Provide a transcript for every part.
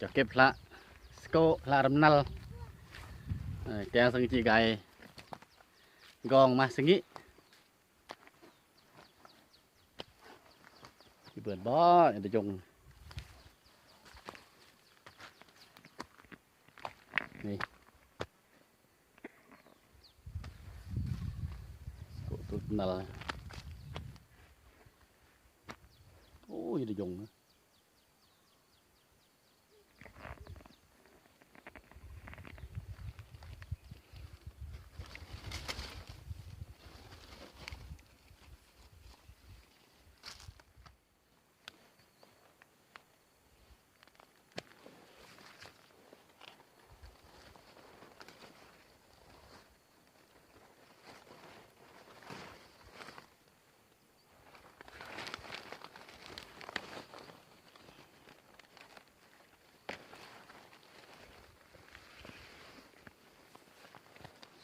ຈະເກັບລະສະໂກ ລະຣຳນາລ ເອີ ແກງສັງຈີໄກ່ ກອງມາສະງິ ຊິເປີດບໍ່ ຕະຈົງ ນີ້ ໂກຕຸດນາລ ໂອ້ຍ ຕະຈົງ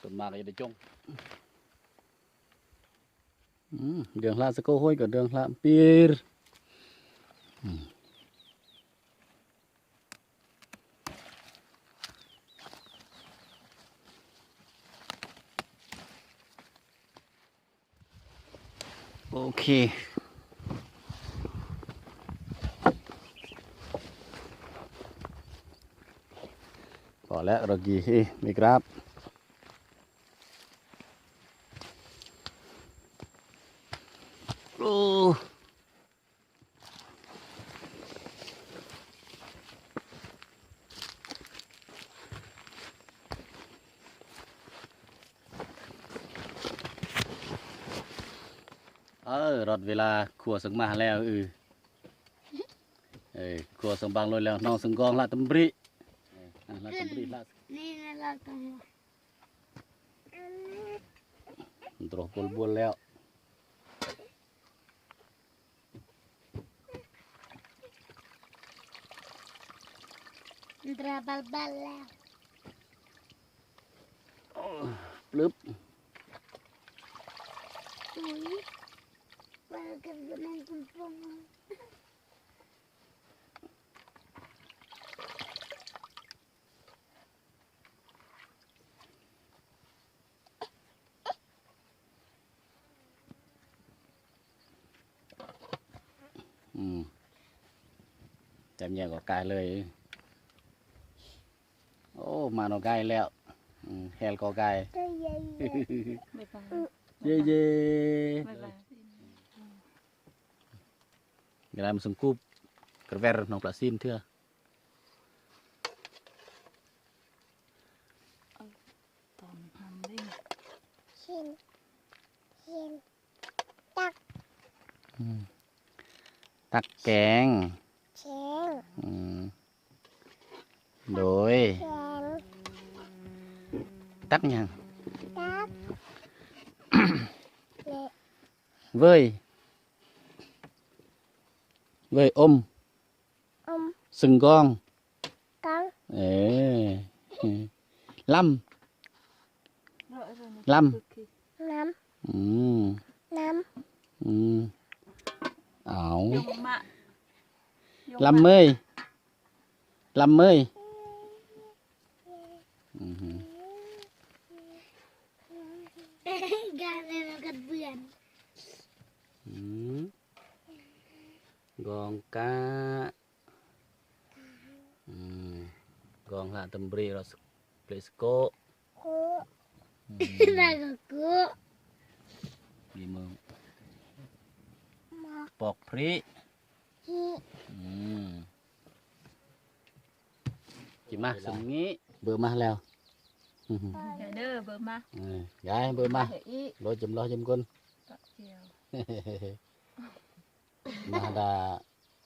ສ່ວນມາກກໍຈະໄດ້ຈົ່ງ ອືມ ເດືອງລະສະໂກໂຫ້ຍ ກໍເດືອງລະປີຣ ອືມ. ໂອເຄ ພໍແລ້ວ ໂຣກີ ເອີ ມີກຣາບ ໂອ້. ເອີ ຮອດເວລາຄົວເຊິ່ງມາແລ້ວ ເອີ ເອີ ຄົວເຊິ່ງບັງໂລຍແລ້ວ ນ້ອງເຊິ່ງກອງ ລະຕຳບຣິ ເອີ ລະຕຳບຣິ ລະ ນີ້ລະຕຳ ໂດຣະບົວນໆແລ້ວ ໂດຣະບົວນໆແລ້ວ ໂອ້ ປຶບ ອຸ້ຍ ວ່າກັນ ແມງປົງປົງ. ອືມ ຈຳແຍກອອກກາຍເລີຍ ໂອ້ ມານອກກາຍແລ້ວ ອືມ ແຮລກໍກາຍ ບາຍບາຍ ເຢໆ ບາຍບາຍ ເວລາມັນສະກຸບກະແວຣນ້ອງປະຊິນເທື່ອ ເອົາຕອນຫັ້ນເດ້ ເຫັນ ເຫັນ ຕັກ ອືມ ຕັກແກງ ແກງ ອືມ ໂດຍ ແກງ ຕັກຫຍັງ? ຕັກ ເວີຍ ເວີຍອົມ ອືມ ຊຶງກອງ ກອງ ເອີ ລຳ ລຳ ລຳ ອືມ ລຳ ອືມ ເອົາ ຍົມມະ ຍົມມະ ລຳເມີຍ ລຳເມີຍ ອືມ ການເລີຍກັນເບືອນ ອືມ ກອງກະ ອືມ ກອງລະຕຳບຣີ ລະສະ ເປລະສະໂກ ໂກ ອືມ ລະກະໂກ ດີມື ມາ ປອກພຣິ ພຣິ ອືມ ຈິມາ ເວລາ ສະຫງີ ເບີມາແລ້ວ ເດີ ເບີມາ ເອີ ຍາຍ ເບີມາ ເບີຈິມລໍຈິມກຸນ ມາດາ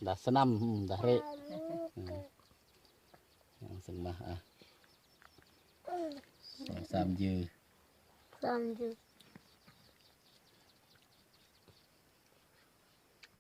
ດາສະໜຳ ດາເຣ ອືມ ເຊິ່ງມາ ອ່ະ ສອງສາມຢື ສາມຢື